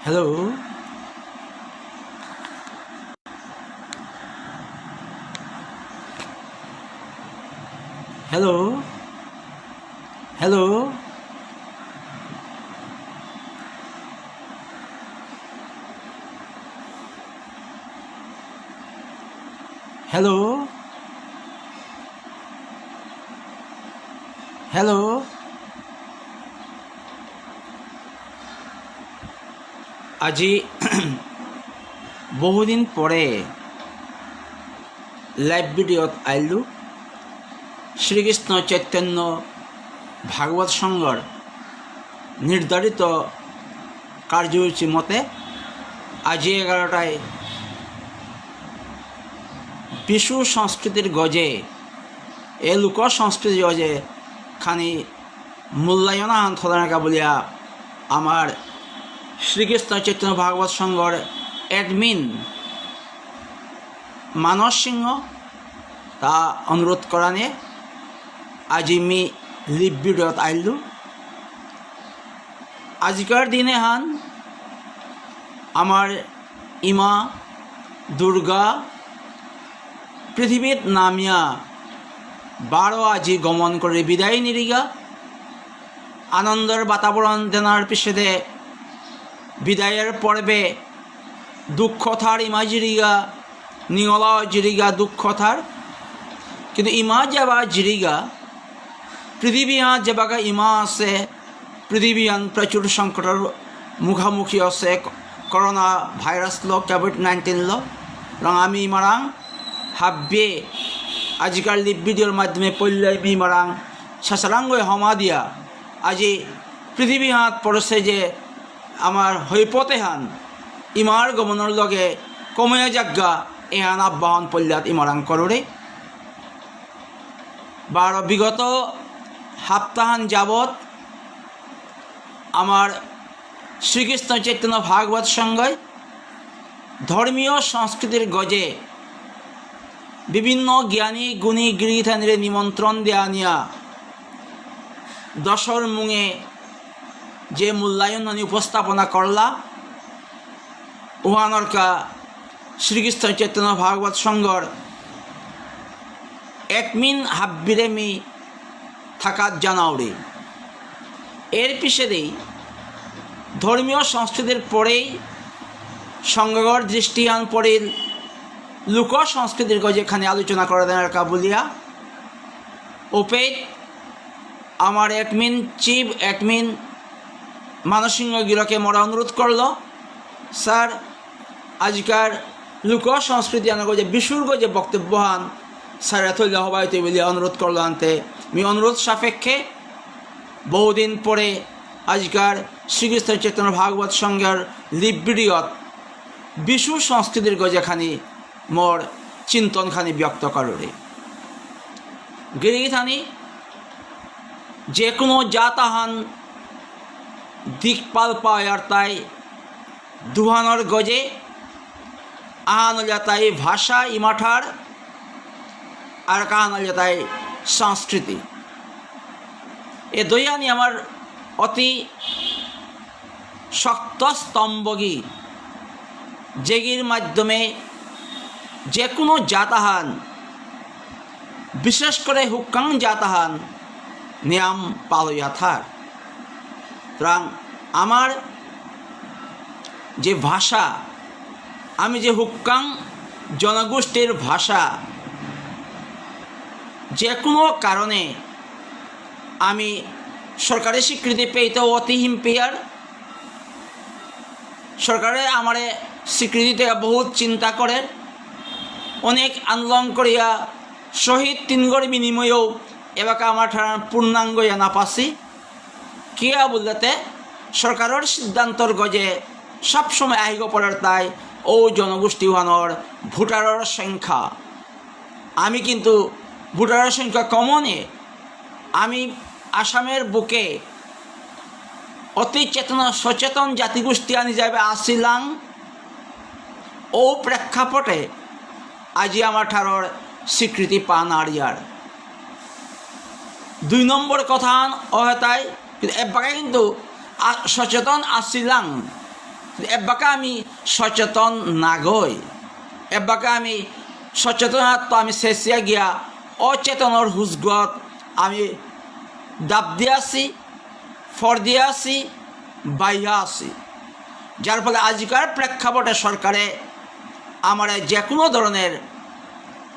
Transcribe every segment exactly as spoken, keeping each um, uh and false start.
Hello? Hello? Hello? Hello? Hello? আজি বহুদিন পরে live videoত আইলু। শ্রীকৃষ্ণ চৈতন্য ভাগবত সংঘর নির্ধারিত কার্যসূচী মতে আজি এগারোটায় বিষু সংস্কৃতির গজে, এ লোক সংস্কৃতির গজে খানি মূল্যায়ন আহান থদানাকা বুলিয়া আমার শ্রীকৃষ্ণ চৈতন্য ভাগবত সংঘর admin মানস সিংহ তা অনুরোধ করানে আজি মি live videoত আইলু। আজিকার দিনে হান আমার ইমা দুর্গা পৃথিবীত নামিয়া বারো আজি গমন করে বিদায় নিরিগা। আনন্দর বাতাবরণ দেনার পিছেদে বিদায়ের পর্বে দুঃখ থার ইমা জিরিগা, নিঙলা জিরিগা দুঃখ থার। কিন্তু ইমা যাবা জিরিগা, পৃথিবী হাত যেবাকা ইমা আছে, পৃথিবীহান প্রচুর সংকটর মুখামুখি আছে, করোনা ভাইরাস লো, কোভিড নাইন্টিন লো। রং আমি ইমারাং হাব্বিয়ে আজিকার live videoর মাধ্যমে পল্লে আমি ইমারাং সাসারাঙ্গই হমা দিয়া আজি পৃথিবী হাত পড়ছে যে আমার হৈপতে হান ইমার গমনর লগে কমে যাগ্গা এহান আহ্বান পল্লাত ইমারাং করুরে। বারো বিগত হাপ্তাহান যাবত আমার শ্রীকৃষ্ণ চৈতন্য ভাগবত সংঘই ধর্মীয় সংস্কৃতির গজে বিভিন্ন জ্ঞানী গুণী গিরিথানিরে নিমন্ত্রণ দেয়া নিয়া দশর মুঙে যে মূল্যায়ন হানি উপস্থাপনা করলা, উহানরকা শ্রীকৃষ্ণ চৈতন্য ভাগবত সংঘর admin হাব্বিরে মি থাকাত জানাউরি। এর পিছেদেই ধর্মীয় সংস্কৃতির পরেই সংঘর দৃষ্টিহান পড়িল লোক সংস্কৃতির গজে খানি আলোচনা করে দেনার কা বুলিয়া ওপেই আমার admin, chief admin মানসিংহ গিরকে মোরা অনুরোধ করলো, স্যার, আজিকার লোক সংস্কৃতি আনগো যে বিষুর গজে বক্তব্য হান স্যারে থইলে হবাইতে বুলিয়া অনুরোধ করলো আনতে। মি অনুরোধ সাপেক্ষে বহুদিন পরে আজিকার শ্রীকৃষ্ণ চৈতন্য ভাগবত সংঘর live videoত বিষু সংস্কৃতির গজে খানি মোর চিন্তন খানি ব্যক্ত করুরি। গিরিথানি যে কোনো জাতাহান দিকপাল পায়ার তাই দুহানর গজে আহান জাতাই ভাষা ইমাঠার আর কাহান জাতাই সংস্কৃতি। এ দৈয়ানি আমার অতি শক্ত স্তম্ভগি, যেগির মাধ্যমে যে কোনো জাতাহান, বিশেষ করে হুক্কাং জাতাহান নিয়াম পালয়া থার। সুতরাং আমার যে ভাষা, আমি যে হুক্কাং জনগোষ্ঠীর ভাষা, যে কোনো কারণে আমি সরকারি স্বীকৃতি পেইতে অতি হিমপিয়ার। সরকারে আমারে স্বীকৃতি থেকে বহুত চিন্তা করে, অনেক আন্দোলন করিয়া শহীদ তিনগর বিনিময়েও এবাকা আমার ঠারান পূর্ণাঙ্গ ইয়া না পাসি। কিয়া বুলতে সরকারের সিদ্ধান্তর গজে সবসময় আহিগ পড়ার তাই ও জনগোষ্ঠী ওহানর ভোটারর সংখ্যা। আমি কিন্তু ভোটারর সংখ্যা কমনে আমি আসামের বুকে অতি চেতনা সচেতন জাতিগোষ্ঠী আনি যাবে আসিলাং। ও প্রেক্ষাপটে আজি আমার ঠারর স্বীকৃতি পান আর ইয়ার। দুই নম্বর কথা অহেতাই এবাকা কিন্তু আ-, সচেতন আসিলাং। এবাকা আমি সচেতন নাগই। এবাকা আমি সচেতনত্ব আমি শেষিয়া গিয়া অচেতনর হুজগত আমি দাব দিয়া আছি, ফর দিয়া আছি, বাইয়া আছি। যার ফলে আজিকার প্রেক্ষাপটে সরকারে আমারে যে কোনো ধরনের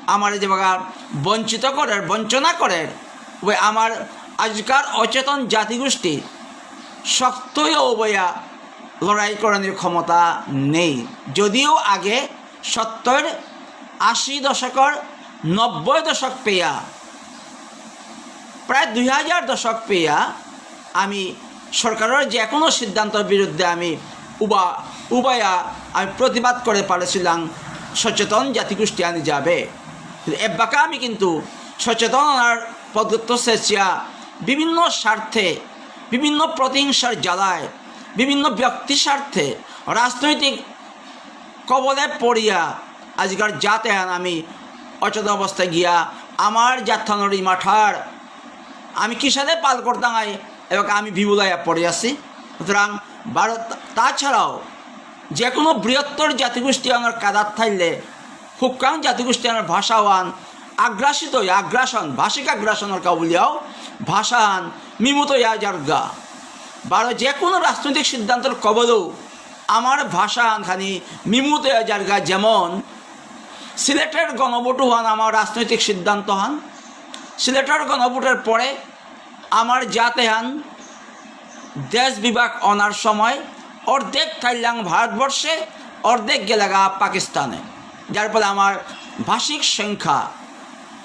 আমারে যে বাগা বঞ্চিত করের, বঞ্চনা করের, ওই আমার আজিকার অচেতন জাতিগোষ্ঠী শক্তই অবয়া লড়াই করানির ক্ষমতা নেই। যদিও আগে সত্তর, আশি দশকর, নব্বই দশক পেয়া, প্রায় দুই হাজার দশক পেয়া আমি সরকারের যে কোনো সিদ্ধান্তর বিরুদ্ধে আমি উবা উবায়া আমি প্রতিবাদ করে পারেছিলাম সচেতন জাতিগোষ্ঠী আনি যাবে। কিন্তু এবাকা আমি কিন্তু সচেতন আর পদত্ত সেচিয়া বিভিন্ন স্বার্থে, বিভিন্ন প্রতিহিংসার জ্বালায়, বিভিন্ন ব্যক্তি স্বার্থে, রাজনৈতিক কবলে পড়িয়া আজিকার জাত এহান আমি অচেতন অবস্থায় গিয়া আমার জাতহানর ইমাঠার আমি কিসাদে পাল করতাম আই এবং আমি বিবুলাইয়া পড়ে আছি। সুতরাং ভারত, তাছাড়াও যে কোনো বৃহত্তর জাতিগোষ্ঠী আমার কাদাত থাইলে হুক্কাং জাতিগোষ্ঠী আমার ভাষাওয়ান আগ্রাসিত হইয়া আগ্রাসন, ভাষিক আগ্রাসনের কাবুলিয়াও ভাষাহান মিমুত হইয়া যারগা। বারো যে কোনো রাজনৈতিক সিদ্ধান্তর কবলেও আমার ভাষাহান খানি মিমুত হইয়া যারগা। যেমন সিলেটের গণভোট হান আমার রাজনৈতিক সিদ্ধান্ত হান। সিলেটের গণভোটের পরে আমার জাত এহান দেশ বিভাগ অনার সময় অর্ধেক থাইলাং ভারতবর্ষে, অর্ধেক গেলাগা পাকিস্তানে। যার ফলে আমার ভাষিক সংখ্যা,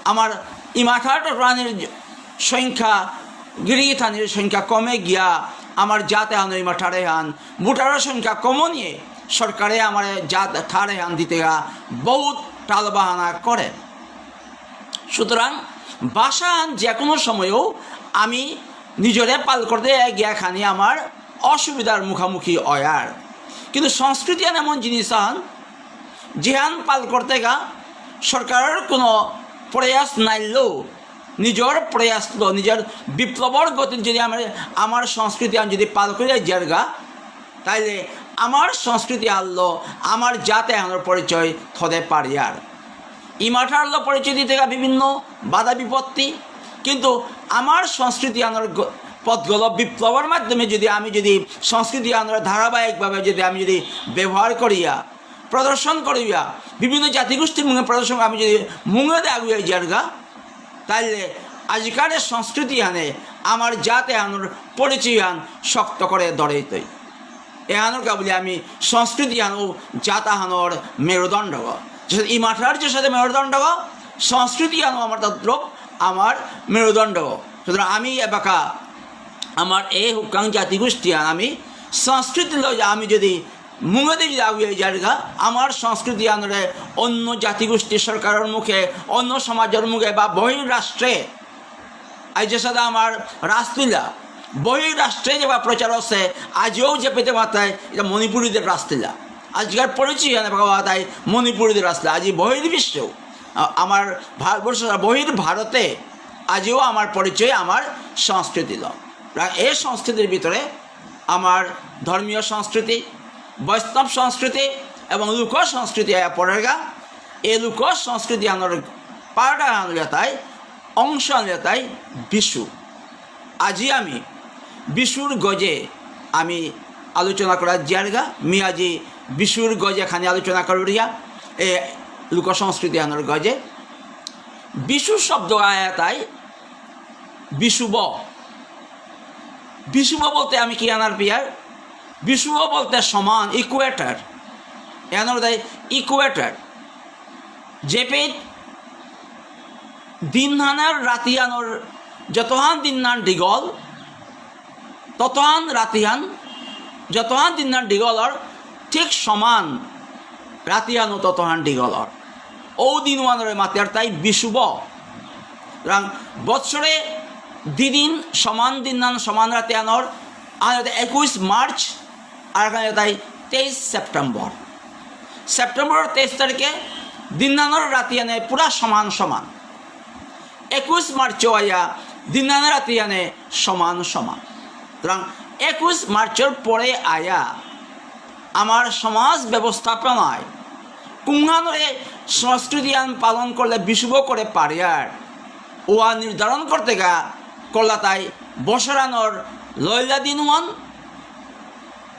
আমার ইমাঠার প্রাণীর সংখ্যা, গিরিথানির সংখ্যা কমে গিয়া আমার জাত এহান ইমাঠারে হান ভোটারের সংখ্যা কম নিয়ে সরকারে আমার জাত ঠারে হান দিতে গা বহুত টালবাহানা করে। সুতরাং ভাষা যে কোনো সময়ও আমি নিজরে পাল করতে গিয়া খানি আমার অসুবিধার মুখামুখি অয়ার। কিন্তু সংস্কৃতি এমন জিনিস আন, যেহান পাল করতে গা সরকারের কোনো প্রয়াস নাইলেও নিজর প্রয়াস লো, নিজর বিপ্লবর গতি যদি আমার, আমার সংস্কৃতি আমি যদি পাল করে যারগা, তাইলে আমার সংস্কৃতি আনলো আমার জাতে আমার পরিচয় থদে পারিয়ার। ইমাঠারলো পরিচয় দিতে গা বিভিন্ন বাধা বিপত্তি, কিন্তু আমার সংস্কৃতি আনার গ-, পথগুলো বিপ্লবর মাধ্যমে যদি আমি যদি সংস্কৃতি আনার ধারাবাহিকভাবে যদি আমি যদি ব্যবহার করিয়া, প্রদর্শন করিয়া, বিভিন্ন জাতিগোষ্ঠীর মুখে প্রদর্শন আমি যদি মুঙে আগুয়ে যারগা, তাইলে আজিকার এ সংস্কৃতি হানে আমার জাত এহানোর পরিচয় হান শক্ত করে ধরেইতই। এহানোর কা বলে আমি সংস্কৃতি হানো জাত আহানোর মেরুদণ্ড গ। যে ইমাঠার যে সাথে মেরুদণ্ড গ, সংস্কৃতি হানো আমার তদ্রূপ আমার মেরুদণ্ড গ। সুতরাং আমি এবাকা আমার এই হুকাং জাতিগোষ্ঠী হান আমি সংস্কৃতি লই আমি যদি মুঙেদি যদি আগুয়ে যারগা, আমার সংস্কৃতি আনরে অন্য জাতিগোষ্ঠী সরকারের মুখে, অন্য সমাজের মুখে বা বহির রাষ্ট্রে, আজ যে সাদা আমার রাসলীলা, বহির রাষ্ট্রে যে বা প্রচার আছে, আজও যে পেতে মাথায় এটা মণিপুরীদের রাসলীলা। আজকাল পরিচয় হয় না বাবা তাই মণিপুরীদের রাসলীলা। আজ এই বহির বিশ্বেও, আ-, আমার ভারতবর্ষ, বহির ভারতে আজও আমার পরিচয় আমার সংস্কৃতি ল। রা-, এই সংস্কৃতির ভিতরে আমার ধর্মীয় সংস্কৃতি, বৈষ্ণব সংস্কৃতি এবং লোক সংস্কৃতি আয়া পড়েগা। এই লোক সংস্কৃতি আনার পার্ট আনলে তাই, অংশ আনলে তাই বিষু। আজি আমি বিষুর গজে আমি আলোচনা করা জিয়ারগা। মি আজি বিষুর গজে খানি আলোচনা করিয়া এ লোক সংস্কৃতি আনার গজে। বিষু শব্দ আয়া তাই বিষুব। বিষুব বলতে আমি কি আনার পিয়ার? বিষুব বলতে সমান, ইকুয়েটার। এনার দেয় ইকুয়েটার। যেপেই দিনহানার রাতিহানর যতহান দিনহান দীঘল, ততহান রাতিহান, যতহান দিনহান দীঘলর ঠিক সমান রাতিহানও ততহান দীঘলর। ঔ দিনহানরে মাতিয়ার তাই বিষুব। রাং বৎসরে দিদিন সমান দিনহান সমান রাতিহানর, আর একুশ মার্চ, আর এখানে তাই তেইশ সেপ্টেম্বর। সেপ্টেম্বরের তেইশ তারিখে দিনহানর রাতিহানে পুরা সমান সমান। একুশ মার্চও আয়া দিনহানর রাতিহানে সমান সমান। সুতরাং একুশ মার্চর পরে আয়া আমার সমাজ ব্যবস্থাপনায় কুংহানরে সংস্কৃতি আন পালন করলে বিষুব করে পারিয়ার ওয়া নির্ধারণ করতে গা কল্লাতাই বছরানোর লইলা দিন ওয়ান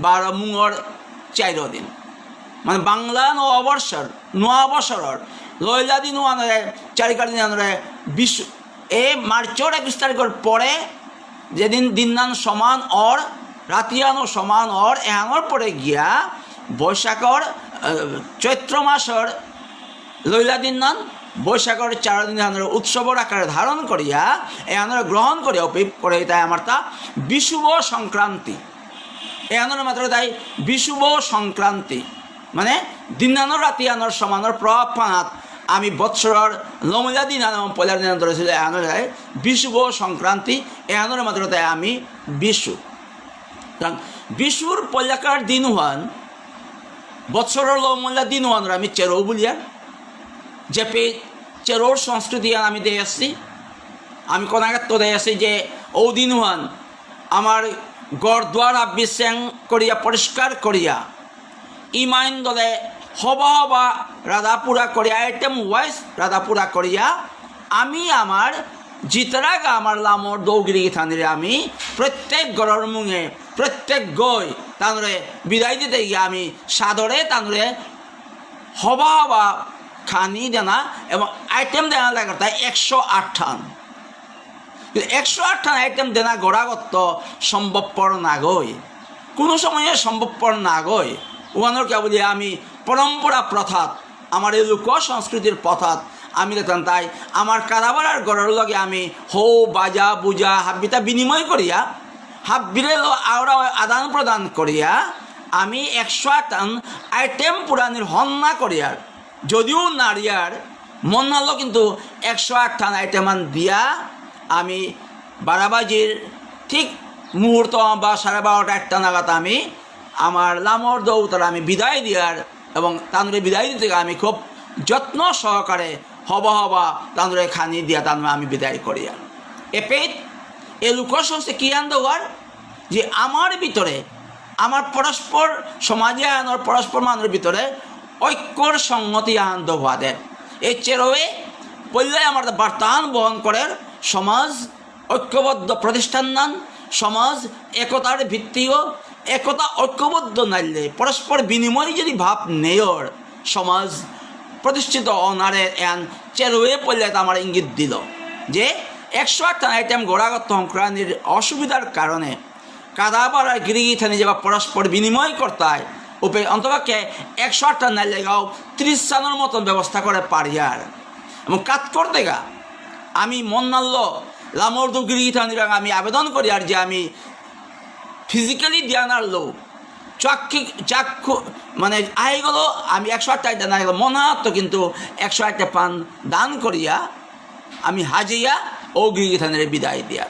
বারো মুঙর চাইরো দিন, মানে বাংলা নববর্ষর, নয়া বছরর লইলা দিন ওয়ানরে চারিকার দিন আনরে বিষু, এ মার্চর একুশ তারিখর পরে যেদিন দিননান সমান অর, রাতিয়ানো সমান অর, এহানোর পরে গিয়া বৈশাখর, আহ, চৈত্র মাসর লইলা দিননান বৈশাখর চার দিন এহানোর উৎসবর আকারে ধারণ করিয়া, এহানোর গ্রহণ করিয়া উপভোগ করে তাই আমার তা বিষুব সংক্রান্তি। এহানোর মাত্র তাই বিষুব সংক্রান্তি। মানে দিনহানর রাতিহানর সমানর প্রভাব পানাত আমি বৎসরর লমইলা দিনহান এবং পয়লা দিনহান ধরেছিল এহানর বিষুব সংক্রান্তি, এহানর মাত্র তাই আমি বিষু। কারণ বিষুর পয়লাকার দিনহান, বৎসরর লমইলা দিনহানর আমি চেরো বুলিয়া, যেপে চেরোর সংস্কৃতি আমি দিয়ে আসছি, আমি কোনাগাত্ত দিয়ে আসছি যে ও দিনহান আমার ঘর দুয়ার আব্বিসেং করিয়া পরিষ্কার করিয়া ইমাইন দলে হবা হবা রাধা পুরা করিয়া, আইটেম ওয়াইজ রাধা পুরা করিয়া, আমি আমার জিতরাগা আমার লামর দৌগিরি গিথানিরে আমি প্রত্যেক ঘরর মুঙে প্রত্যেক গই তানরে বিদায় দিতে গিয়ে আমি সাদরে তানরে হবা হবা খানি দেনা এবং আইটেম দেনা লাগে তাই একশো আট ঠান। একশো আট ঠান আইটেম দেনা গড়াগত্ত সম্ভবপর নাগই, কোনো সময়ে সম্ভবপর নাগই। ওয়ানোর কে বলি আমি পরম্পরা প্রথাত, আমার এই লোক সংস্কৃতির প্রথাত আমি দেখতাম তাই আমার কাদাবারার ঘরর লগে আমি হৌ বাজা বুজা হাব্বিতা বিনিময় করিয়া, হাব্বিরে লো আওরা আদান প্রদান করিয়া আমি একশো আট ঠান আইটেম পুরানির হন্না করিয়ার, যদিও নারিয়ার মন্নালো কিন্তু একশো আট ঠান আইটেম আন দিয়া আমি বারো বাজির ঠিক মুহূর্ত বা সাড়ে বারোটা একটা নাগাদ আমি আমার লামর দৌতারা আমি বিদায় দিয়ার এবং তানুরে বিদায় দিতে গিয়ে আমি খুব যত্ন সহকারে হবা হবা তানুরে খানি দিয়া তানুরে আমি বিদায় করিয়ার। এপেইত এ লোকর সংস্কৃতি কি আন দেওয়ার যে আমার ভিতরে, আমার পরস্পর সমাজে আনোর পরস্পর মানুষের ভিতরে ঐক্যর সংহতি আন দেওয়া দেন। এই চেরোয়ে পল্লে আমার বার্তান বহন করের সমাজ ঐক্যবদ্ধ প্রতিষ্ঠান নান, সমাজ একতার ভিত্তিও, একতা ঐক্যবদ্ধ নাইলে পরস্পর বিনিময় যদি ভাব নেয়র সমাজ প্রতিষ্ঠিত অনারে এন চেরোয়ে পল্লে আমার ইঙ্গিত দিল যে একশো আট আইটেম গোড়াগত সংক্রান্তির অসুবিধার কারণে কাদাবার আর গিরিগিথানি যেবা পরস্পর বিনিময় করতায় উপে অন্তপক্ষে একশো আটটা নাইলে গাও ত্রিশ সালের মতন ব্যবস্থা করে পারিয়ার এবং কাজ করতে গা আমি মন্নাল্য লামর দু গিরিগিথানিরাং আমি আবেদন করিয়ার যে আমি ফিজিক্যালি দিয়ানার লো চাক্ষি চাক্ষু মানে আইগুলো আমি একশো আটটা আইতে না গেলো মনাত্ম কিন্তু একশো আটটা পান দান করিয়া আমি হাজিয়া ও গিরিগিথানিরে বিদায় দিয়া।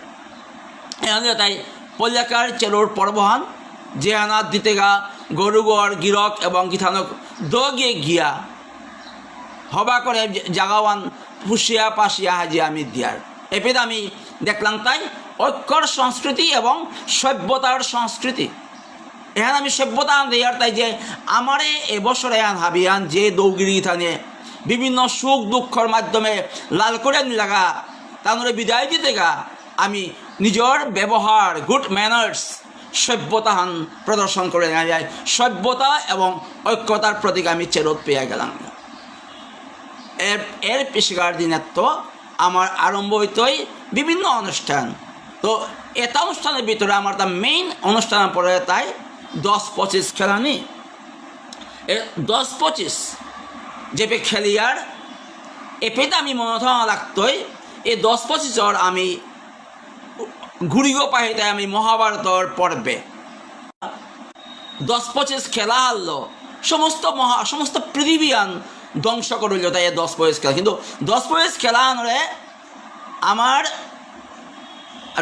এহান তাই পল্লাকার চেরোর পর্বহান যেহানাত দিতেগা গরুগর গিরক এবং গিথানক দগিয়ে গিয়া হবা করে জাগাওয়ান পুষিয়া পাশিয়া হাজিয়া আমি দিয়ার। এপেদ আমি দেখলাম তাই ঐক্যর সংস্কৃতি এবং সভ্যতার সংস্কৃতি। এহান আমি সভ্যতা আন দেয়ার তাই যে আমারে এবছর এহান হাবিয়ান যে দৌগিরি থানে বিভিন্ন সুখ দুঃখর মাধ্যমে লাল করে নিলাগা তানুরে বিদায় দিতেগা আমি নিজর ব্যবহার গুড ম্যানার্স সভ্যতাহান প্রদর্শন করে নেওয়া যায়। সভ্যতা এবং ঐক্যতার প্রতীক আমি চেরত পেয়ে গেলাম। এর এর পিছকার দিনের তো আমার আরম্ভ হইতই বিভিন্ন অনুষ্ঠান। তো এটা অনুষ্ঠানের ভিতরে আমার তা মেইন অনুষ্ঠান পড়ে তাই দশ পঁচিশ খেলানি। এ দশ পঁচিশ যেপে খেলিয়ার এপেতে আমি মনে থাকা লাগতই। এই দশ পঁচিশর আমি ঘুরিগো পাহিতাই আমি মহাভারতর পর্বে দশ পঁচিশ খেলা হারলো সমস্ত মহা সমস্ত পৃথিবীয়ান ধ্বংস করিল তাই এই দশ পঁচিশ খেলা। কিন্তু দশ পঁচিশ খেলা আনরে আমার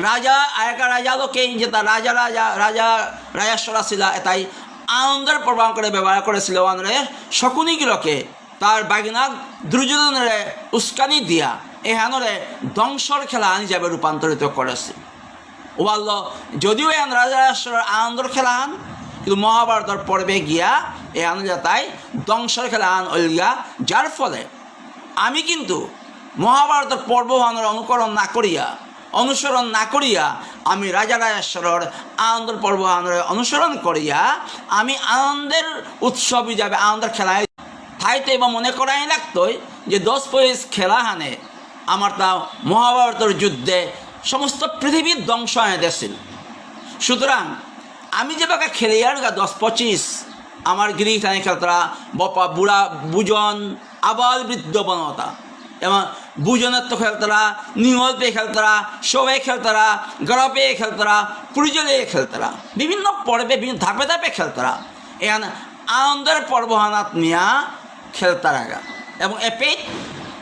রাজা আয়কা রাজা লোকে যেটা রাজা রাজা রাজা রাজেশ্বর আসিলা এটাই আনন্দের প্রমাণ করে ব্যবহার করেছিল আনরে শকুনিগুলোকে তার বাগিনা দুর্যোধনরে উস্কানি দিয়া এহানরে ধ্বংসর খেলা আন হিসাবে রূপান্তরিত করেছে। ওয়াল্ল যদিও এহান রাজা রাজেশ্বর আনন্দর খেলা আন কিন্তু মহাভারতর পর্বে গিয়া এহান যেতাই ধ্বংসর খেলাহান অইলগা, যার ফলে আমি কিন্তু মহাভারতর পর্বহানর অনুকরণ না করিয়া, অনুসরণ না করিয়া, আমি রাজা রাজেশ্বরর আনন্দর পর্বহানর অনুসরণ করিয়া আমি আনন্দের উৎসব হিসাবে আনন্দের খেলায় থাইতে বা মনে করাই লাগতই যে দশ পঁচিশ খেলাহানে আমার তা মহাভারতর যুদ্ধে সমস্ত পৃথিবীর ধ্বংস এনে দিয়েছিল। সুতরাং আমি যেবাকা খেলিয়ার গা দশ পঁচিশ, আমার গিরি গিথানি খেলতারা, বপা বুড়া বুজন, আবাল বৃদ্ধ বনতা। এবং বুজনের তো খেলতারা, নিঙল পেয়ে খেলতারা, সবাই খেলতারা, গড়া পেয়ে খেলতারা, পুরুজলে খেলতারা। বিভিন্ন পর্বে, বিভিন্ন ধাপে ধাপে খেলতারা। এখানে আনন্দের পর্বহানাত নিয়া খেলতারাগা। এবং এপেই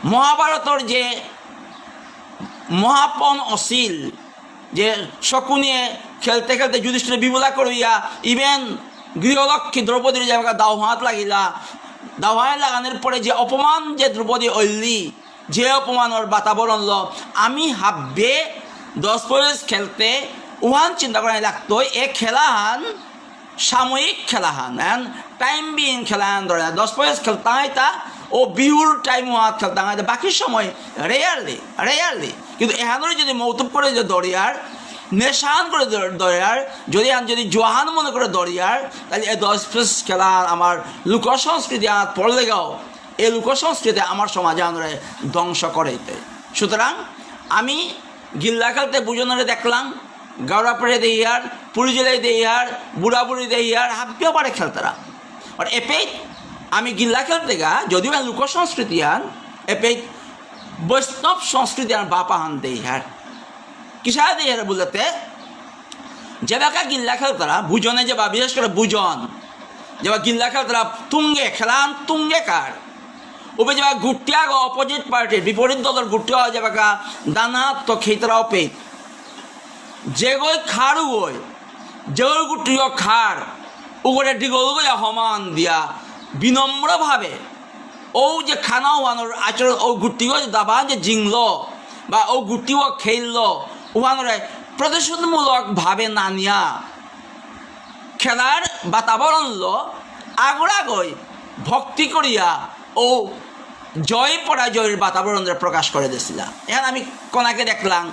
মহাভারতর যে মহাপণ অসিল, যে শকুনিয়ে খেলতে খেলতে যুধিষ্ঠির বিমলা করিয়া, even গৃহলক্ষ্মী দ্রৌপদীর যেবাকা দাওহাত লাগিলা, দাওহাত লাগানোর পরে যে অপমান যে দ্রৌপদী অইলি, যে অপমানর বাতাবরণ ল, আমি হাব্বে দশ পঁচিশ খেলতে উহান চিন্তা করা লাগতো, এ খেলাহান সাময়িক খেলাহান, and time being খেলাহান ধরে না। দশ পঁচিশ খেলতাঙাইতা ও বিহুর টাইম ওয়াত খেলতাঙাইতা, বাকি সময় rarely, rarely। কিন্তু এহানরে যদি মৌতুব করে যে দরিয়ার, নেশান করে দর-, দরিয়ার, যদি আন যদি জোহান মনে করে দরিয়ার, তাহলে এই দশ পঁচিশ খেলা আমার লোক সংস্কৃতি আর পড়লেগাও, এই লোক সংস্কৃতি আমার সমাজে আনরে ধ্বংস করেইতে। সুতরাং আমি গিল্লা খেলতে বুজনরে দেখলাম, গাওরাপড়ে দেহিয়ার, পুরুজেলাই দেহিয়ার, বুড়াবুড়ি দেহিয়ার, হাব্বিও পারে খেলতারা। আর এপেই আমি গিল্লা খেলতে গা, যদিও লোক সংস্কৃতি আন, এপেই বৈষ্ণব সংস্কৃতি আন বাপা আন দেহিয়ার। কিসা দেহিয়ার বলতে, যেবাকা গিল্লা খেলতারা, বুজনে যেবা, বিশেষ করে বুজন, যেবা গিল্লা খেলতারা তুঙ্গে, খেলান তুঙ্গে কার। উবে যেবা গুটি আগ অপোজিট পার্টির, বিপরীত দলর গুটি আগ যেবাকা দানা তো খেইতারা অপেই। যেগই খার উগই, যেগই গুটি আগ খার, উগরে ডিগল গইয়া হমান দিয়া, বিনম্রভাবে, ও যে খানা ওয়ানোর আচরণ, ও গুটি আগ যে দাবা যে জিংলো, বা ও গুটি আগ খেললো, ওয়ানোরে প্রদর্শনমূলক ভাবে না নিয়া, খেলার বাতাবরণ ল আগরাগই ভক্তি করিয়া ও জয় পরাজয়ের বাতাবরণরে প্রকাশ করে দিছিলা। এখন আমি কোনাকে দেখলাম,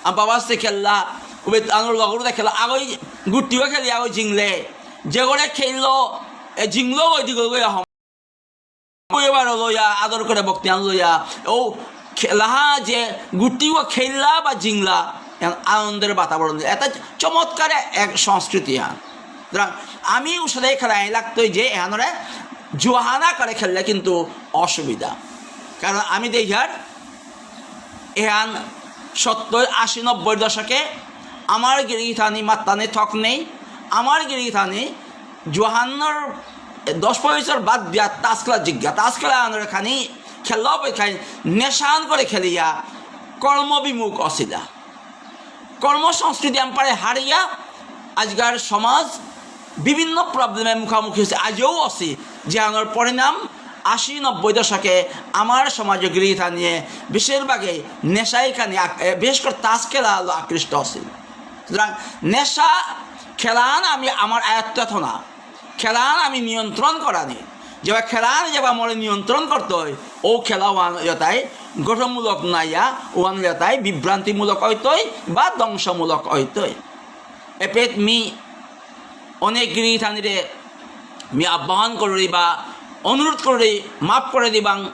আমার বাবা সে খেললা, উবে আমার লগর দেখলা, আগই গুটিও খেলি, আগই জিংলে, যে করে খেললো, এ জিংলো ওই দিকে ওই হম। এবার লইয়া, আদর করে ভক্তি আন লইয়া, ও খেলাহা যে গুটিও খেললা বা জিংলা, এন আনন্দের বাতাবরণ, এটা চমৎকার এক সংস্কৃতি আন। সুতরাং আমি উসাদে খেলাই লাগতই যে এহানরে জুহানা করে খেললে কিন্তু অসুবিধা। কারণ আমি দেখার এহান সত্তর, আশি, নব্বই দশকে আমার গিরিগিথানি মাত্তানে থক নেই, আমার গিরিগিথানি জোহান্নর দশ পয়সার বাদ দিয়া তাস খেলা জিজ্ঞা, তাস খেলা আনরে খানি খেললা অপেক্ষায় নেশান করে খেলিয়া কর্মবিমুখ অসিলা। কর্মসংস্কৃতি আমপারে হারিয়া আজকার সমাজ বিভিন্ন প্রবলেমের মুখামুখি হয়েছে, আজও আছে, যে আমার পরিণাম আশি নব্বই দশকে আমার সমাজে গিরিগিথানিয়ে বেশিরভাগে নেশায় খানি আক-, এ, বিশেষ করে তাস খেলা হলো আকৃষ্ট আছে। সুতরাং নেশা খেলান আমি আমার আয়ত্ত থনা, খেলান আমি নিয়ন্ত্রণ করানি। যেবা খেলান যেবা মরে নিয়ন্ত্রণ করতই, ও খেলা ওয়ান ইয়তাই গঠনমূলক নাইয়া, ওয়ান ইয়তাই বিভ্রান্তিমূলক হইতই বা ধ্বংসমূলক হইতই। এপেত মি অনেক গিরিগিথানিরে মি আহ্বান করুরি বা অনুরোধ করুরি, মাফ করে দিবাং।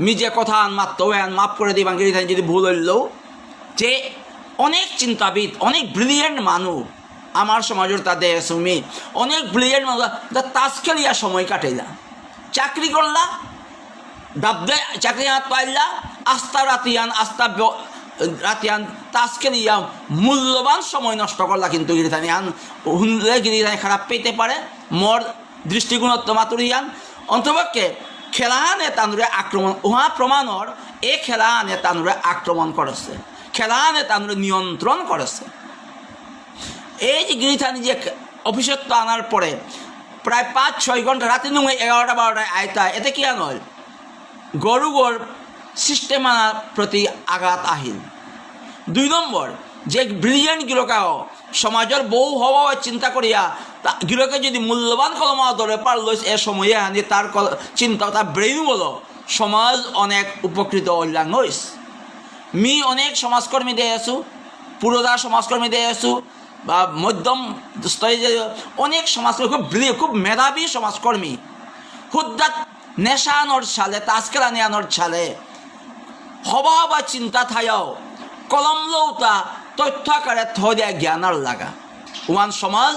মি যে কথা আন মাত্র ওয়ান মাফ করে দিবাং, গিরিগিথানি যদি ভুল হইলেও। যে অনেক চিন্তাবিদ, অনেক ব্রিলিয়েন্ট মানুষ আমার সমাজের তা দেশ উমি, অনেক ব্রিলিয়েন্ট মানুষ তা তাস খেলিয়া সময় কাটাইলা, চাকরি করলা, দাবদে চাকরি হাত পাইলা, আস্তা রাতিয়ান, আস্তা ব-, রাতিয়ান তাস খেলিয়া মূল্যবান সময় নষ্ট করলা। কিন্তু গিরিগিথানি আন হুনলে গিরিগিথানি খারাপ পেতে পারে, মোর দৃষ্টিকোণত মাতুরিয়ান। অন্তপক্ষে খেলাহানে তানুরে আক্রমণ, উহা প্রমাণর এ খেলাহানে তানুরে আক্রমণ করেছে, খেলাহানে তানুরে নিয়ন্ত্রণ করেছে। এই যে গিরিগিথানি যে অফিসত আনার পরে প্রায় পাঁচ ছয় ঘন্টা, রাতে নুঙে এগারোটা বারোটায় আইতা, এতে কি আনল? গরুগর সিস্টেম আনার প্রতি আঘাত আহিল। দুই নম্বর, যে ব্রিলিয়েন্ট গিরকাও সমাজের বউ হওয়া চিন্তা করিয়া তা-, গিরকে যদি মূল্যবান কলম ধরে পারলইস এ সময়ে হানি তার কল-, চিন্তা, তার ব্রেইন বলো, সমাজ অনেক উপকৃত অইলাং হইস। মি অনেক সমাজকর্মী দেয় আছু, পুরোধা সমাজকর্মী দেয় আছু, বা মধ্যম স্তরে যে অনেক সমাজকর্মী, খুব ব্রি-, খুব মেধাবী সমাজকর্মী। হুদ্দাত নেশা আনোর ছালে, তাস খেলা নিয়ে আনোর ছালে, হবা হবা চিন্তা থায়াও, কলম লৌতা তথ্য আকারে থ দিয়া জ্ঞান আর লাগা। ওয়ান সমাজ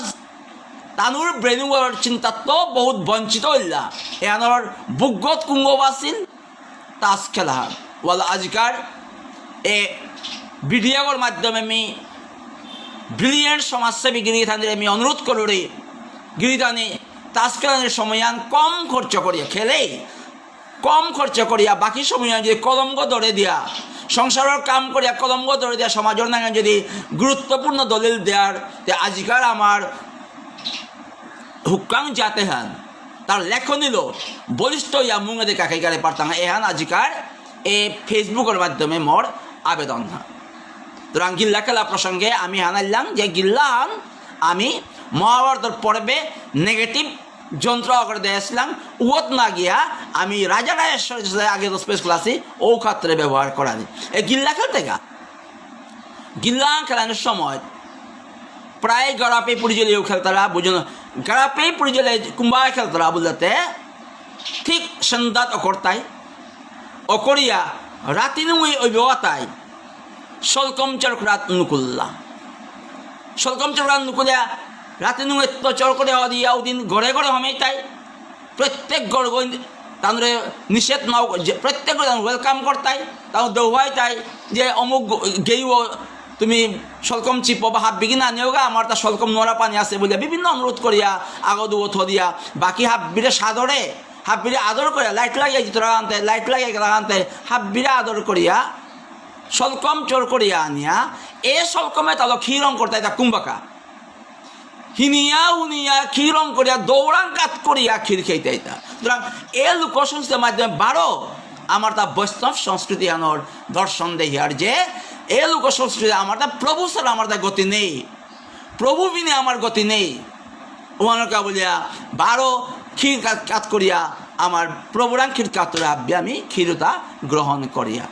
তানুর ব্রেন ওয়ার চিন্তাত্ত বহুত বঞ্চিত হইলা। এহানর বুকগত কুঙ্গ আছিল তাস খেলা। ওয়াল আজিকার এ ভিডিওর মাধ্যমে আমি ব্রিলিয়েন্ট সমাজসেবী গিরিথানিরে আমি অনুরোধ করুরি, গিরিথানি তাস খেলানির সময়হান কম খরচ করিয়া খেলেই, কম খরচ করিয়া বাকি সময় যদি কলমগ ধরে দিয়া, সংসারর কাম করিয়া কলমগ ধরে দিয়া সমাজর নাঙে যদি গুরুত্বপূর্ণ দলিল দেয়ার, তে আজিকার আমার হুক্কাং জাতেহান, তার লেখনীলো বলিষ্ঠ ইয়া মুঙেদে কাকাইকারে পারতাঙা, এহান আজিকার এ Facebook-র মাধ্যমে মোর আবেদন হা। সুতরাং গিল্লা খেলা প্রসঙ্গে আমি হানাইলাম যে গিল্লাহান আমি মহাভারতর পর্বে নেগেটিভ যন্ত্র আগরে দেয়াছিলাম, উয়ত না গিয়া আমি রাজা রাজেশ্বর যে আগে তো স্পেস ক্লাসে ও খাত্রে ব্যবহার করানি। এ গিল্লা খেলতে গা, গিল্লা খেলানোর সময় প্রায় গড়াপে পুরি জলে খেলতারা, বুঝুন, গড়াপে পুরি জলে কুম্বা খেলতারা বুঝতে ঠিক সন্ধ্যাত অকরতাই, অকরিয়া রাতি নুই ওই বেওয়াতাই সলকম চরকরাত নুকুল্লা। সলকম চরকরাত নুকুলিয়া রাতি নুই এত চরকরে হদিয়া ওদিন ঘরে ঘরে হমেইতাই। প্রত্যেক ঘরগই তানুরে নিষেধ নাও, যে প্রত্যেক ঘরে তানু ওয়েলকাম করতাই, তানু দৌহাইতাই যে অমুক গ-, গেইও তুমি সলকম চিপো বা হাব্বিগি না নিওগা, আমার তা সলকম নোরা পানি আছে বুলিয়া বিভিন্ন অনুরোধ করিয়া আগো দুগো থদিয়া বাকি হাব্বিরে সাদরে, হাব্বিরে আদর করিয়া লাইট লাগিয়া জিতরা আনতে, লাইট লাগিয়া গেলা আনতে, হাব্বিরে আদর করিয়া সলকম চোর করিয়া আনিয়া এ সলকমে তালো ক্ষীরং করতাই তা কুম্বাকা। হিনিয়া হুনিয়া ক্ষীরং করিয়া দৌড়াং কাত করিয়া ক্ষীর খেইতে আইতা। সুতরাং এ লোকসংস্কৃতির মাধ্যমে বারো আমার তা বৈষ্ণব সংস্কৃতি আনোর দর্শন দেহিয়ার যে এ লোকসংস্কৃতি আমার তা প্রভু ছাড়া আমার তা গতি নেই, প্রভু বিনে আমার গতি নেই। ওয়ানকা বলিয়া বারো ক্ষীর কাত, কাত করিয়া আমার প্রভুরাং ক্ষীর কাতরে হাব্বি আমি ক্ষীরতা গ্রহণ করিয়া।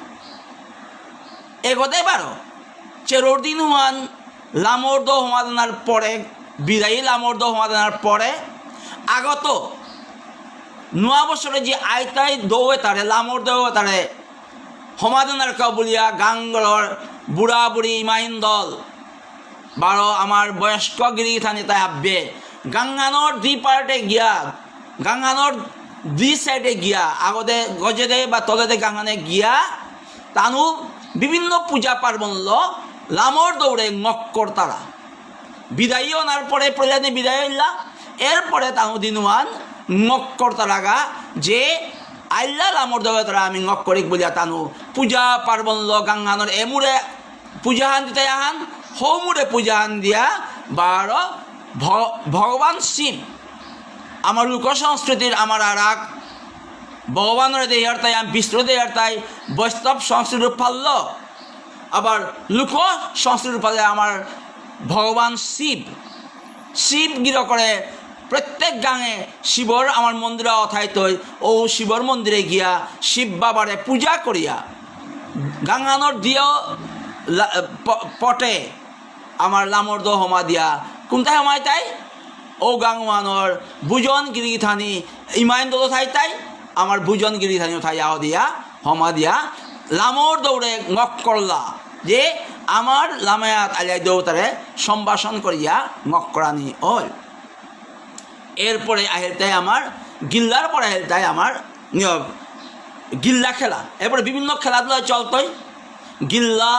এগোতে বারো চেরোর দিন ওয়ান লামর দো হমাদানার পরে, বিদায়ী লামর দো হমাদানার পরে, আগত নোয়া বছরে যে আইতাই দৌয়ে তারে, লামর দৌয়ে তারে, হমাদানার কা বুলিয়া গাঙ্গলর বুড়া বুড়ি ইমাইন দল, বারো আমার বয়স্ক গিরি থানি তাই হাব্বে, গাঙ্গানোর দি পার্টে গিয়া, গাঙ্গানোর দি সাইডে গিয়া, আগদে গজেদে বা তলেদে গাঙ্গানে গিয়া, তানু বিভিন্ন পূজা পার্বণ ল লামর দৌড়ে ঙক্কর তারা। বিদায় অনার পরে প্রজাতি বিদায় হইলা, এরপরে তানু দিনুয়ান ঙক্কর তারাগা যে আইলা লামর দৌড়ে তারা আমি ঙক্করিক বুলিয়া তানু পূজা পার্বণ ল গাঙ্গানোর এমুরে পূজাহান দিতে আহান, হৌমুরে পূজাহান দিয়া বারো ভ-, ভগবান শিব। আমার লোক সংস্কৃতির আমার আর এক ভগবানরে দেহার তাই, আমি বিষ্ণু দেহার তাই, বৈষ্ণব সংস্কৃতির ফাল্ল। আবার লোক সংস্কৃতির ফালে আমার ভগবান শিব। শিব গিরকরে প্রত্যেক গাঙে শিবর আমার মন্দির অথাইতই, ও শিবর মন্দিরে গিয়া শিব বাবারে পূজা করিয়া গাঙানোর দিয়েও লা-, প-, পটে আমার লামর দো হমা দিয়া, কোনটাই হমাই তাই? ও গাঙওয়ানোর বুজন গিরি থানি ইমাইন দো থাই তাই, আমার বুজন গিরি থানি থাই আহ দিয়া, হমা দিয়া, লামর দৌড়ে ঙক করলা, যে আমার লামায়াত আলিয়াই দেবতারে সম্ভাষণ করিয়া ঙক করানি অল। এরপরে আহিল তাই আমার, গিল্লার পরে আহিল তাই আমার নিয়ম, গিল্লা খেলা। এরপরে বিভিন্ন খেলাধুলা চলতই। গিল্লা,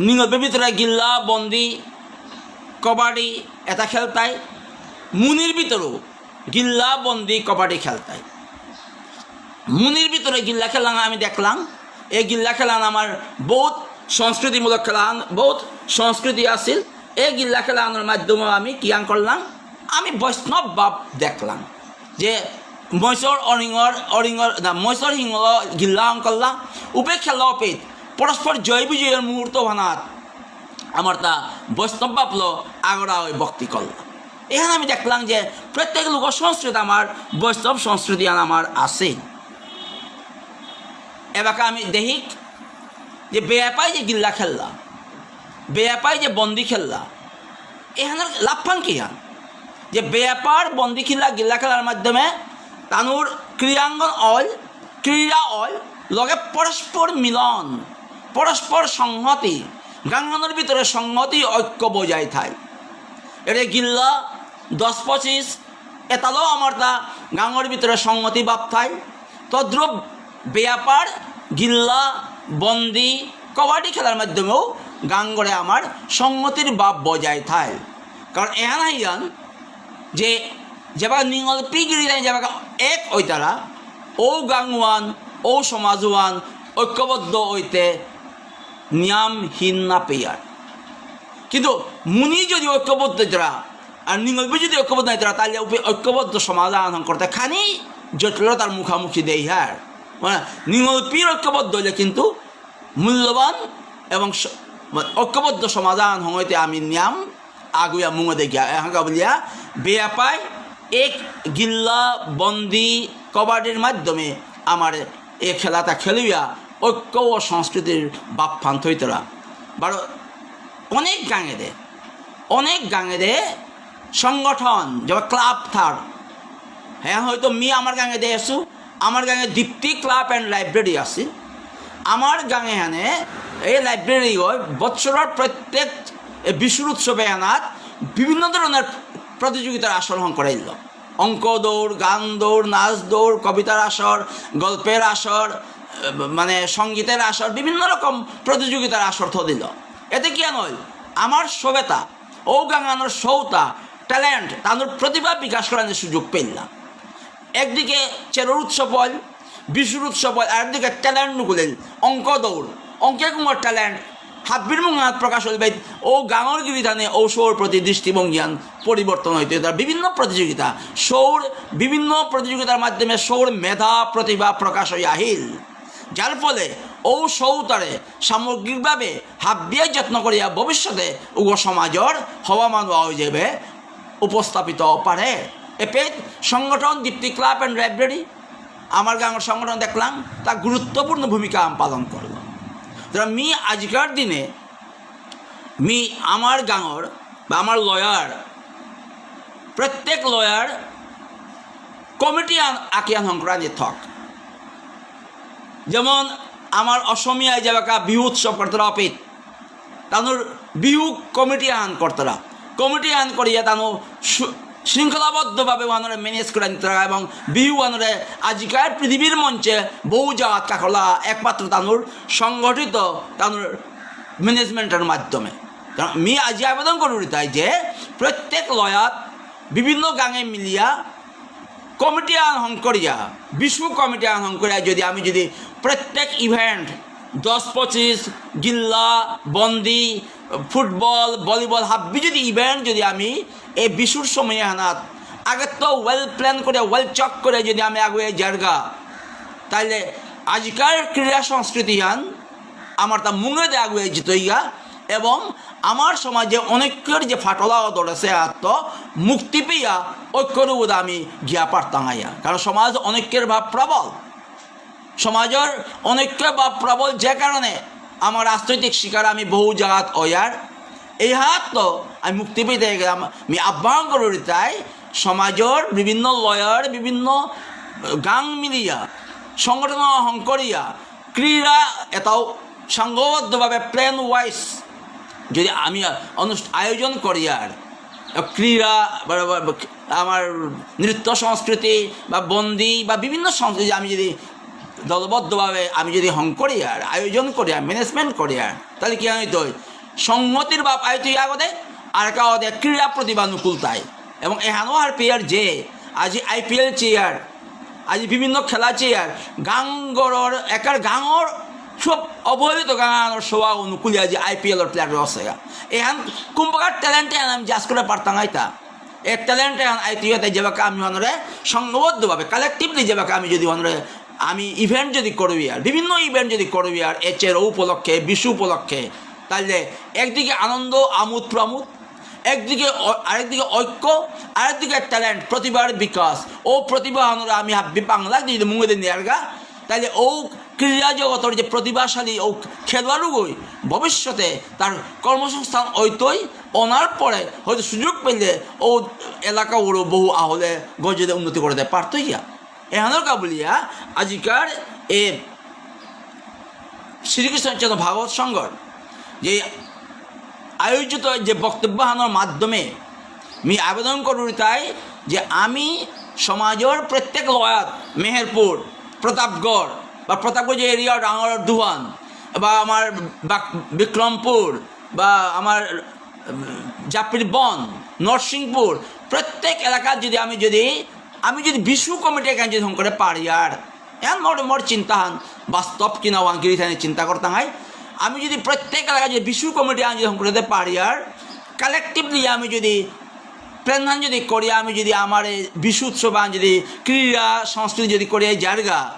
নিয়মের ভিতরে গিল্লা, বন্দি, কবাডি, এটা খেলতাই। মুনির ভিতরেও গিল্লা, বন্দি, কবাডি খেলতাই। মুনির ভিতরে গিল্লা খেলান আমি দেখলাম। এই গিল্লা খেলান আমার বহুত সংস্কৃতিমূলক খেলান, বহুত সংস্কৃতি আছিল। এই গিল্লা খেলানোর মাধ্যমে আমি কিয়ান করলাম, আমি বৈষ্ণব ভাব দেখলাম যে মৈষর অরিঙর, অরিঙর, না, মৈষর হিঙল গিল্লা অঙ্কল্লা, উপে খেলা অপেত পরস্পর জয় বিজয়ের মুহূর্ত ভানাত আমার তা বৈষ্ণব ভাবলো আগরা ওই ভক্তি করল। এহান আমি দেখলাম যে প্রত্যেক লোক সংস্কৃতি আমার, বৈষ্ণব সংস্কৃতি আন আমার আছে। এবাকা আমি দেখিক যে বেয়াপাই যে গিল্লা খেললা, বেয়াপাই যে বন্দি খেললা, এহানর লাভহান কি হান? যে বেয়াপার বন্দি খেলা গিল্লা খেলার মাধ্যমে তানুর ক্রীড়াঙ্গন অল, ক্রীড়া অল, লগে পরস্পর মিলন, পরস্পর সংহতি, গাঙহানর ভিতরে সংহতি ঐক্য বজায় থায়। এরে গিল্লা দশ পঁচিশ, এতালো আমার তা গাঙর ভিতরে সংহতি ভাব থায়। তদ্রূপ বেয়াপার, গিল্লা, বন্দি, কবাডি খেলার মাধ্যমেও গাঙরে আমার সংহতির ভাব বজায় থায়। কারণ এহান হাইয়ান যে যেবাকা নিঙলপি গিরি নাই যেবাকা এক অইতারা, ও গাঙহান, ও সমাজহান ঐক্যবদ্ধ অইতে নিয়াম হিন না পেয়ার। কিন্তু মুনি যদি ঐক্যবদ্ধ অইতারা, আর নিঙলপি যদি ঐক্যবদ্ধ না অইতারা, তাহলে উপে ঐক্যবদ্ধ সমাজ আহান করতে খানি জটিলতার মুখামুখি দেই হার। মানে, নিঙলপির ঐক্যবদ্ধ হইলে কিন্তু মূল্যবান এবং স-, মানে, ঐক্যবদ্ধ সমাজ আহান হঙইতে আমি নিয়াম আগুয়া মুঙে দেখিয়া, এহানকা বুলিয়া বেয়াপাই এক গিল্লা বন্দি কবাডির মাধ্যমে আমার এ খেলাটা খেলিয়া ঐক্য ও সংস্কৃতির বাপ্পান থইতরা। বারো অনেক গাঙে দে, অনেক গাঙে দে সংগঠন, যেমন ক্লাব থার, হ্যাঁ, হয়তো মি আমার গাঙে দে এসু, আমার গাঙে দীপ্তি ক্লাব অ্যান্ড লাইব্রেরি আছে। আমার গাঙে হানে এই লাইব্রেরি হয় বছরের প্রত্যেক এ বিশুর উৎসবে আনাত বিভিন্ন ধরনের প্রতিযোগিতার আসর হঙ করাইল। অঙ্ক দৌড়, গান দৌড়, নাচ দৌড়, কবিতার আসর, গল্পের আসর, এ, মানে সঙ্গীতের আসর, বিভিন্ন রকম প্রতিযোগিতার আসর থ দিল। এতে কি আন হইল? আমার সবেতা, ও গাঙানোর সৌতা, ট্যালেন্ট, তাদের প্রতিভা বিকাশ করানোর সুযোগ পেল না। একদিকে চেরোর উৎসব হল, বিশুর উৎসব হল, আরেকদিকে ট্যালেন্ট নুকুলেন, অঙ্ক দৌড়, অঙ্কে কুমার ট্যালেন্ট, হাব্বির মুঙাত প্রকাশ হইবে। ও গাঙর গিরিধানে ও সৌর প্রতি দৃষ্টিভঙ্গিয়ান পরিবর্তন হইতে তার বিভিন্ন প্রতিযোগিতা, সৌর বিভিন্ন প্রতিযোগিতার মাধ্যমে সৌর মেধা প্রতিভা প্রকাশ হইয়া আহিল, যার ফলে ও সৌতারে সামগ্রিকভাবে হাব্বিয়ে যত্ন করিয়া ভবিষ্যতে উগ সমাজর হওয়া মানুয়া হয়ে যাবে, উপস্থাপিত পারে। এপেত সংগঠন দীপ্তি ক্লাব অ্যান্ড লাইব্রেরি, আমার গাঙর সংগঠন দেখলাম, তা গুরুত্বপূর্ণ ভূমিকা পালন করল। যারা মি আজিকার দিনে মি আমার গাঙর বা আমার লয়ার, প্রত্যেক লয়ার কমিটি আন-, আকিয়ান হংকরানি থক। যেমন আমার অসমীয়ায় যেবাকা বিহু উৎসব করতারা অপিত, তানুর বিহু কমিটি আহান করতারা। কমিটি আহান করিয়া তানু শু-, শৃঙ্খলাবদ্ধভাবে ওহানরে ম্যানেজ করে নিতারা এবং বিহু ওহানরে আজিকার পৃথিবীর মঞ্চে বহু জাগাত কাকলা একমাত্র তানুর সংগঠিত তানুর ম্যানেজমেন্টের মাধ্যমে। কারণ মি আজি আবেদন করুরি তাই যে প্রত্যেক লয়াত বিভিন্ন গাঙে মিলিয়া কমিটি আহান হংকরিয়া, বিশু কমিটি আহান হংকরিয়া যদি আমি যদি প্রত্যেক ইভেন্ট দশ পঁচিশ, গিল্লা, বন্দি, ফুটবল, ভলিবল, হাব্বি যদি ইভেন্ট যদি আমি এই বিশুর সময় হানাত আগে তো ওয়েল প্ল্যান করে, ওয়েল চক করে যদি আমি আগুয়ে জায়গা, তাহলে আজিকার ক্রীড়া সংস্কৃতি হান আমার তা মুঙেদে আগুয়ে জিতইগা এবং আমার সমাজে অনৈক্যর যে ফাটলা দরেছে আত্ম মুক্তি পেয়া ঐক্যর উদা আমি গিয়া পারতাম আইয়া। কারণ সমাজ অনৈক্যের ভাব প্রবল, সমাজের অনৈক্য ভাব প্রবল, যে কারণে আমার রাজনৈতিক শিকার আমি বহু জাগাত অয়ার। এই হাত তো আমি মুক্তি পেতে গেলাম, আমি আহ্বান করি তাই সমাজের বিভিন্ন লয়ার, বিভিন্ন গাং মিলিয়া, সংগঠন হংকরিয়া, ক্রীড়া এটাও সংঘবদ্ধভাবে প্ল্যান ওয়াইজ যদি আমি অনুষ্ঠ-, আয়োজন করি আর ক্রীড়া বা, বা, বা আমার নৃত্য সংস্কৃতি বা বন্দি বা বিভিন্ন সংস্কৃতি আমি যদি দলবদ্ধভাবে আমি যদি হং করি আর আয়োজন করি আর ম্যানেজমেন্ট করি আর, তাহলে কি হইতো? সংহতির ভাব আয়তো আগতে আর কাউতে ক্রীড়া প্রতিভা নুকুলতাই। এবং এহানো আর প্লেয়ার যে আজি আইপিএল চেয়ার, আজি বিভিন্ন খেলা চেয়ার, গাঙর, একার গাঙর সব অবহেলিত গাঙর সভা অনুকূলে আজি আইপিএল এর প্লেয়ার আছে। এহান কুম্ভকার ট্যালেন্ট এহান আমি জাজ করে পারতাম আইতা। এ ট্যালেন্ট এহান আইতে হইতে যেবাকে আমি ওনারে সংঘবদ্ধভাবে, কালেকটিভলি যেবাকে আমি যদি ওনারে আমি ইভেন্ট যদি করবি আর, বিভিন্ন ইভেন্ট যদি করবি আর, এচের উপলক্ষে, বিশু উপলক্ষে, তাহলে একদিকে আনন্দ, আমোদ প্রমোদ, একদিকে অ-, আরেকদিকে ঐক্য, আরেকদিকে ট্যালেন্ট, প্রতিভার বিকাশ। ও প্রতিভা আনরে আমি হাব্বি বাংলা দিয়ে মুঙে দিয়ে নেয়ারগা, তাহলে ও ক্রীড়া জগতর যে প্রতিভাশালী ও খেলোয়াড়গই ভবিষ্যতে তার কর্মসংস্থান ওইতই, ওনার পরে হয়তো সুযোগ পেলে ও এলাকা ওরও বহু আহলে গজে উন্নতি করে দেয় পারতই গিয়া। এহানর কা বুলিয়া আজিকার এ শ্রীকৃষ্ণ চৈতন্য ভাগবত সংঘর যে আয়োজিত যে বক্তব্যহানর মাধ্যমে আমি আবেদন করুরি তাই যে আমি সমাজর প্রত্যেক লয়াত মেহেরপুর, প্রতাপগড় বা প্রতাপগড় যে এরিয়া ডাঙর দুহান বা আমার বাক-, বিক্রমপুর বা আমার, উম, জাপিরবন, নরসিংপুর, প্রত্যেক এলাকাত যদি আমি যদি, আমি যদি বিশু কমিটি এখানে যদি হঙ করে পারি আর, এন মোর, মোর চিন্তাহান বাস্তব কিনা ওয়ান গিরি থানে চিন্তা করতাম আই। আমি যদি প্রত্যেক এলাকাত যদি বিশু কমিটি আন যদি হঙ করে পারি আর, কালেকটিভলি আমি যদি প্ল্যানহান যদি করি, আমি যদি আমার এই বিশু উৎসব আন যদি ক্রীড়া সংস্কৃতি যদি করি এই জায়গা,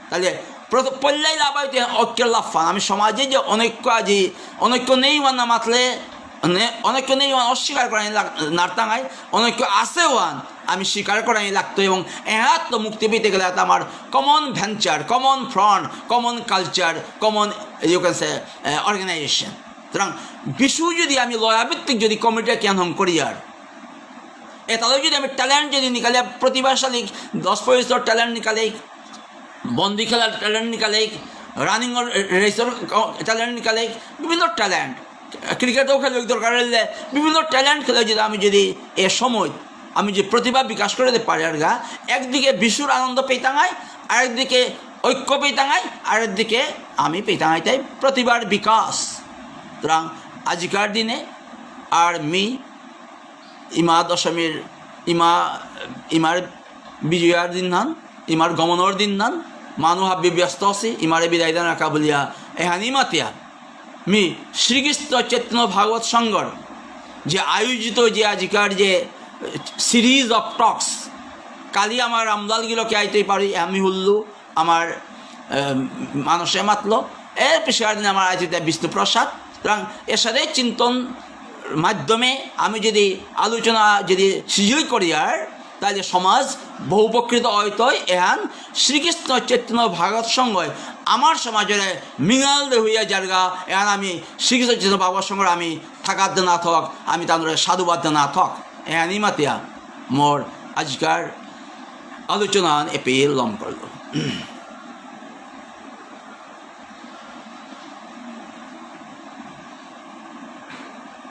তাহলে প্রথ-, পল্লাই লাভ হইতে ঐক্যর লাভ পান। আমি সমাজে যে অনৈক্য আজি, অনৈক্য নেই ওয়ান না মাতলে, মানে, অনৈক্য নেই ওয়ান অস্বীকার করানি লাগ-, নারতাঙাই, অনৈক্য আছে ওয়ান, আমি স্বীকার করানি লাগতো এবং এহাত তো মুক্তি পেতে গেলে তো আমার common venture, common front, common culture, common, you can say, আহ, organization। সুতরাং বিশু যদি আমি লয়াভিত্তিক যদি কমিটি কেন হম করি আর, এ তাহলে যদি আমি ট্যালেন্ট যদি নিকালে, প্রতিভাশালী দশ পঁচিশটা ট্যালেন্ট নিকালে, বন্দি খেলার ট্যালেন্ট নিকালে, রানিং রেসর ট্যালেন্ট নিকালে, বিভিন্ন ট্যালেন্ট, ক্রিকেটও খেলে দরকার হলে বিভিন্ন ট্যালেন্ট খেলে যদি আমি যদি এ সময় আমি যে প্রতিভা বিকাশ করে দিতে পারি আর গা, একদিকে বিশুর আনন্দ পেতাঙাই, আরেকদিকে ঐক্য পেতাঙাই, আরেকদিকে আমি পেতাঙাই তাই প্রতিভার বিকাশ। সুতরাং আজিকার দিনে আর মি ইমা দশমীর, ইমা, ইমার বিজয়ার দিনহান, ইমার গমনর দিনহান, মানু হাব্বি ব্যস্ত আছি, ইমারে বিদায় দান রাখা বুলিয়া, এহানি মাতিয়া। মি শ্রীকৃষ্ণ চৈতন্য ভাগবত সংঘর যে আয়োজিত যে আজিকার যে series of talks, কালি আমার রামলাল গিলকে আইতে পারি, আমি হুল্লু, আমার, আহ, মানুষে মাতলো, এর পিছনের দিন আমার আইতে বিষ্ণু প্রসাদ। সুতরাং এর সাথে চিন্তন মাধ্যমে আমি যদি আলোচনা যদি সুযোগ করি আর, তাহলে সমাজ বহু উপকৃত হইতই। এহান শ্রীকৃষ্ণ চৈতন্য ভাগবত সংঘ আমার সমাজের মিঙাল দে হইয়া জারগা, এহান আমি শ্রীকৃষ্ণ চৈতন্য ভাগবত সংঘর আমি থাকার দেনা থক, আমি তাদের সাধুবাদ দেনা থক। এহানি মাতিয়া মোর আজিকার আলোচনা এপেই লম করলো।